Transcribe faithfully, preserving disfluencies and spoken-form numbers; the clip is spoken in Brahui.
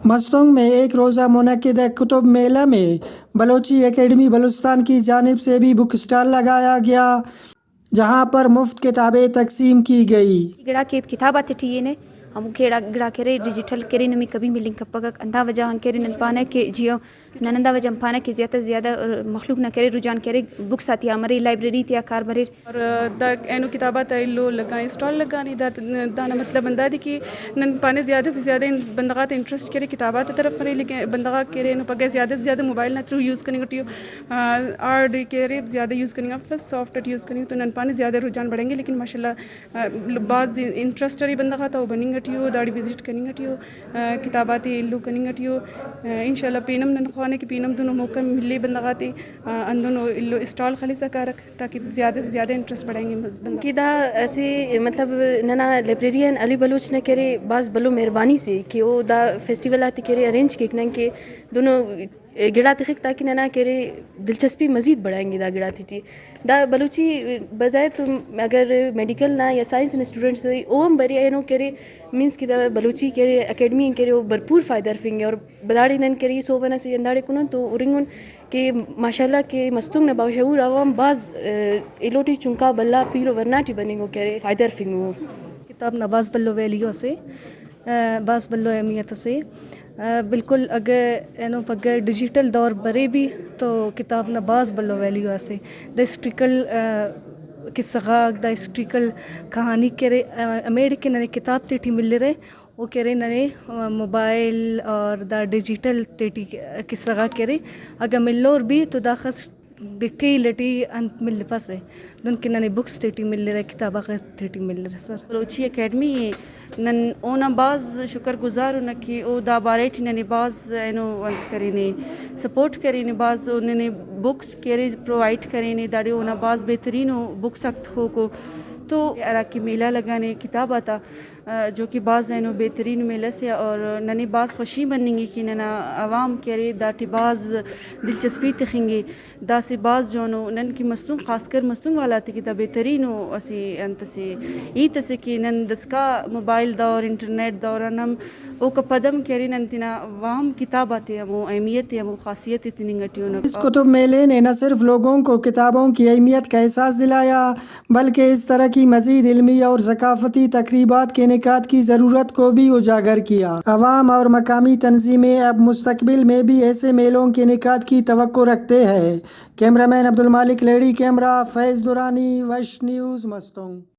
مستونگ میں ایک روزہ منعقدہ کتب میلہ میں بلوچی اکیڈمی بلوچستان کی جانب سے بھی بک اسٹال لگایا گیا، جہاں پر مفت کتابیں تقسیم کی گئی۔ گڑاک کتاب آتیٹی ای نے، ہمو کہ گڑاک ارے ڈیجیٹل کہ ارے نمے کبھی ملنگ کپک، ہندا وجہ آن کہ ارے نن پانہ کہ جیو، نن ہندا وجہ آن پانہ کہ زیادہ سے زیادہ مخلوق نا کہ ارے رجحان کہ ارے بکس آتیا مرے، لائبریری تیا کار مریر۔ اور دا اینو کتاب آتا ایلو لگا، اسٹال لگانے، دا، دانا مطلب ہندادے کہ نن پانے زیادہ سے زیادہ ان-، بندغ آتے انٹرسٹ کرے کتاب آتا طرف مرے، لیکن بندغ آک کہ ارے اینو پگہ زیادہ سے زیادہ موبائل نا تھرو یوز کننگ ٹی ءُ، آ، ہارڈ کہ ارے زیادہ یوز کننگ افس، سافٹ ٹی یوز کننگ، تو نن پانے زیادہ رجحان بڑھنگے، لیکن ماشاءاللہ، آ، بھاز انٹرسٹ ارے بندغ آتا او بننگ ٹی ءُ، داڑے وزٹ کننگ ٹی ءُ، آ، کتاب آتے ایلو کننگ ٹی ءُ، آ، انشاءاللہ پین ہم نن خوانہ کہ پین ہم دنو موقع ملے بندغ آتے، آ، ہندنو ایلو اسٹال خلسا کارک۔ تاکہ زیادہ سے زیادہ انٹرسٹ بڑھائیں گے بندغ۔ کہ دا اسہ مطلب ننا لائبریرین علی بلوچ نا کہ ارے بھاز بھلو مہربانی سے کہ او دا فیسٹیول آتے کہ ارے ارینج کیک نن کہ دنو گڑا تخک تاکہ ننا کہ ارے دلچسپی مزید بڑھائیں گے دا گڑاتے ٹی۔ دا بلوچی بظاہر تو اگر میڈیکل نا یا سائنس نا اسٹوڈنٹس او ہم برے اینو کہ ارے مینس کہ دا بلوچی کہ ارے اکیڈمی ان کہ ارے او بھرپور فائدہ ہرفنگ اور داڑے نن کہ ارے ای سہب ئنا اسہ ہنداڑے کنن تو ہرنگن کہ ماشاءاللہ کہ مستونگ نا باوشعور عوام بھاز، آ، ایلو ٹی چنکا بھلا پیرو ورنا ٹی بننگ ءُ کہ ارے فائدہ ہرفنگ ءُ۔ کتاب نا بھاز بھلو ویلیو اسے، آ، بھاز بھلو اہمیت اسے۔ آ، بالکل اگہ اینو پگہ ڈیجیٹل دور برے بھی تو کتاب نا بھاز بھلو ویلیو اسے۔ دا ہسٹریکل، آ، قصہ غاک، دا ہسٹریکل کہانی کہ ارے، آ، ہمیڑے کہ ننے کتاب تیٹی ملرہ۔ او کہ ارے ننے موبائل اور دا ڈیجیٹل تیٹی قصہ غاک کہ ارے اگہ ملور بھی تو داخس ڈیٹیل ٹی انت ملپسہ، دنکہ ننے بکس تیٹی ملرہ، کتاب آخر تیٹی ملرہ سر۔ بلوچی اکیڈمی ءِ نن اونا بھاز شکر گزار انہ کہ او دا بارے ٹی ننے بھاز اینو انت کرینے، سپورٹ کرینے، بھاز او ننے بکس کہ ارے پرووائڈ کرینے، داڑے اونا بھاز بہترین او بکس آک تخوکو تو ہراکہ میلہ لگانے کتاب آتا۔ آ، جو کہ بھاز اینو بہترین میلہ سے اور ننے بھاز خوشی مننگ ءِ کہ ننا عوام کہ ارے داٹی بھاز دلچسپی تخنگ ءِ۔ داسہ بھاز جوانو نن کہ مستونگ، خاص کر مستونگ والا تے کہ دا بہترین و اسہ انت اسے ہیت اسے کہ نن داسکا موبائل دور، انٹرنیٹ دور آن ہم اوکا پد ہم کہ ارے نن تینا وام کتاب آتے ہمو اہمیت ءِ، ہمو خاصیت ءِ تننگ ٹی انگ۔ اس کتب میلے نے نہ صرف لوگوں کو کتابوں کی اہمیت کا احساس دلایا، بلکہ اس طرح کی مزید علمی اور ثقافتی تقریبات کے انعقاد کی ضرورت کو بھی اجاگر کیا۔ عوام اور مقامی تنظیمیں اب مستقبل میں بھی ایسے میلوں کے انعقاد کی توقع رکھتے ہیں۔ کیمرہ مین عبدالمالک لہڑی کیمرہ، فیض درانی، وش نیوز، مستونگ۔